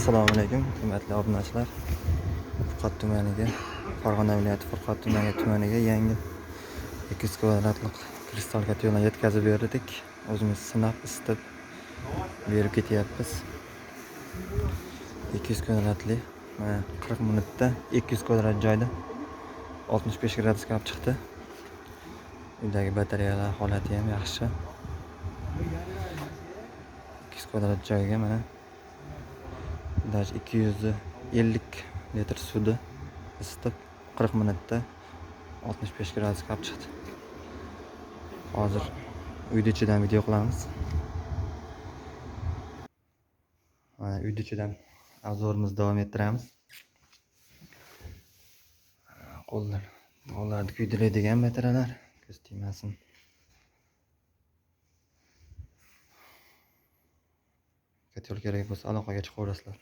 Assalomu alaykum, hurmatli obunachilar. Furqat tumaniga, Farg'ona viloyati Furqat tumaniga yangi 200 kvadratlik kristal kotelni yetkazib berdik. O'zimiz sinab, isitib berib ketyapmiz. 200 kvadratli, mana 40 minutda 200 kvadrat joyda 65 gradusga olib chiqdi. Uydagi batareyalar holati ham yaxshi. 200 kvadrat joyga mana даже 250 litr suvni isitib 40 minutda 65 gradusga olib chiqdi. Hozir uyni ichidan video qilamiz. Mana uyni ichidan obzorimizni davom ettiramiz. Qo'llarni kuydiradigan batareyalar, ko'z tegmasin. Kotel kerak bo'lsa aloqaga chiqaverasizlar.